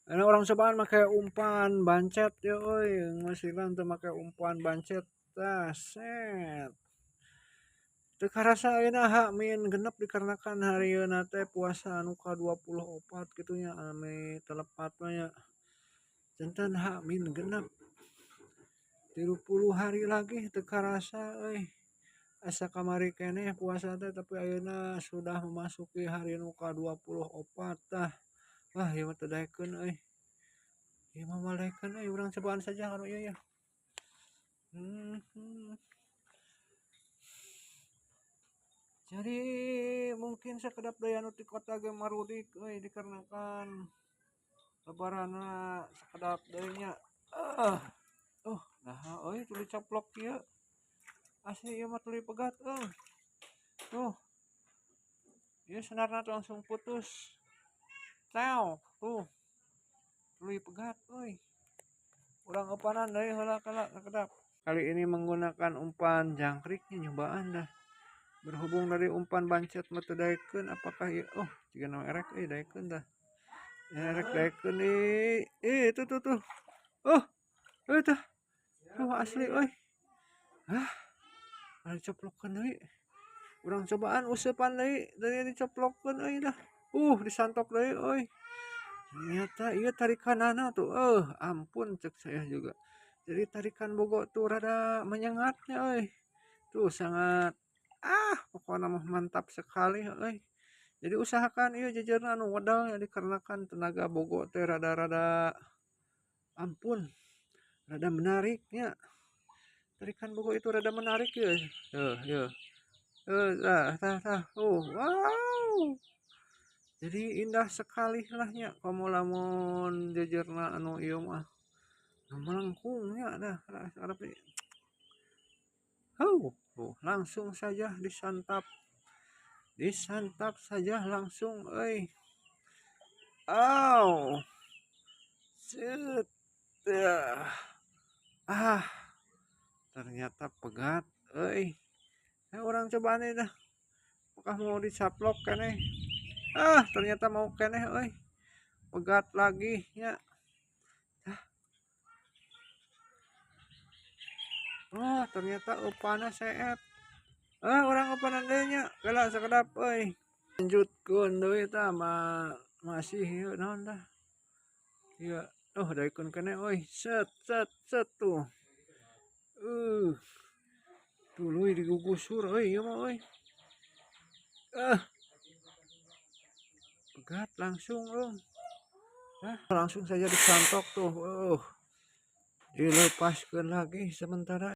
Anu urang cobaan make umpan bancet ya euy, masihan teu make umpan bancet tah set. Teu karasa ayeuna H-6 dikarenakan harieuna teh puasa anu ka-24 kitu nya, ame teu lepat mah nya. Janten H-6. 30 hari lagi, teu karasa euy. Asa kamari keneh puasa teh, tapi ayeuna sudah memasuki hari nu ka-24 tah. Wah, ieu mah teu daekeun euy. Ieu mah moal daekeun euy, urang cobaan saja kanu ieu ya. Jadi mungkin sakedap deui anu ti kota ge marudik euy, dikarenakan lebaranna sakedap deui nya. Naha euy tuluy coplok kieu. Asli ieu mah tuluy pegat euy. Tuh. Ieu senarna langsung putus. Tew, tuh. Tuluy pegat euy. Urang eupanan deui heula kala sakedap. Kali ini menggunakan umpan jangkriknya, nyobaan dah. Berhubung dari umpan bancet mah teu daekeun, apakah ieu, oh, jiga na erek euy daekeun dah. Erek daekeun ih, ih itu tuh tuh. Oh, euy tah. Tuh asli euy. Hah. Ada coplokkeun deui. Urang cobaan useupan deui, dari dicoplokkeun euy dah. Disantok deui euy. Ternyata ieu tarikanana tuh, ampun cek saya juga. Jadi tarikan bogo tuh rada menyengatnya euy. Tuh sangat, ah, pokoknya mah mantap sekali euy. Jadi usahakan ieu jejerna anu wedal ya, dikarenakan tenaga bogo teh rada-rada, ampun, rada menariknya. Tarikan bogo itu rada menarik ya. Tuh, ya. Tah, tah, tah. Oh, wow. Jadi indah sekali lah nya komo lamun jejerna anu ieu mah. Nu melengkungnya dah, harap Oh, tuh, langsung saja disantap. Disantap saja langsung euy. Aw. Set. Ah. Ternyata pegat euy. Urang cobaan dah. Apakah mau dicaplok keneh? Ah, ternyata mau keneh euy. Pegat lagi nya. Ah. Oh, ternyata upana seet. Ah, urang upanan deui nya. Kela sakedap euy. Lanjutkeun deui tah masih ieu naon dah. Ieu, oh daekeun keneh euy. Set set set tuh. Tuluy digugusur euy ieu mah euy. Ah. Pegat langsung euy. Ah, langsung saja disantok tuh. Dilepaskan lagi sementara.